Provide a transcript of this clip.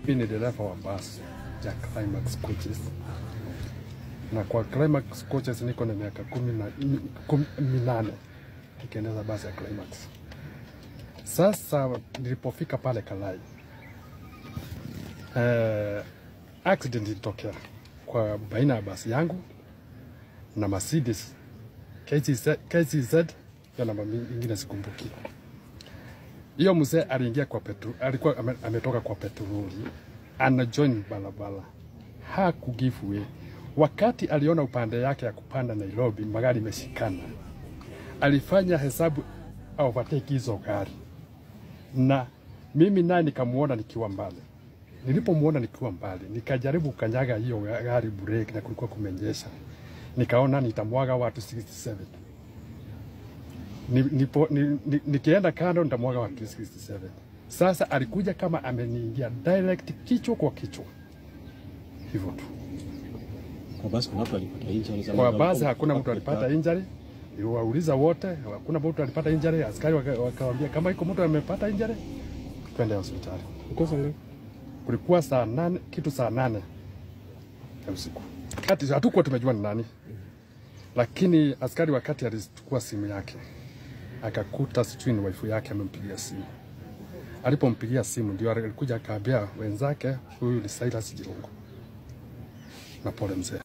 Mimi ni dereva wa basi ya Climax Coaches, na kwa Climax Coaches niko na miaka 18 nikiendesha basi ya Climax. Sasa nilipofika pale Kalai, accident ilitokea kwa baina ya basi yangu na Mercedes KCZ ya namba nyingine sikumbuki. Hiyo mzee aliingia kwa petro, alikuwa ametoka kwa petroli, ana join barabara, haku give way. Wakati aliona upande yake ya kupanda Nairobi magari imeshikana, alifanya hesabu overtake hizo gari, na mimi naye nikamuona nikiwa mbali. Nilipomuona nikiwa mbali, nikajaribu kukanyaga hiyo gari brake, na kulikuwa kumenyesha. Nikaona nitamwaga watu 67. Nikienda kando nitamwaga watu 67. Sasa alikuja kama ameniingia direct kichwa kwa kichwa. Hivyo tu. Kwa basi kuna mtu alipata injury? Kwa basi hakuna mtu alipata injury. Niliwauliza wote, hakuna mtu alipata injury. Askari wakawaambia kama iko mtu amepata injury, twende hospitali. Kulikuwa saa 8, kitu saa 8 ya usiku. Kati hatukuwa tumejua ni nani. Lakini askari wakati alichukua simu yake, akakuta sijui ni wife yake amempigia simu. Alipompigia simu ndio alikuja akaambia wenzake huyu ni Silas Jirongo. Na pole mzee.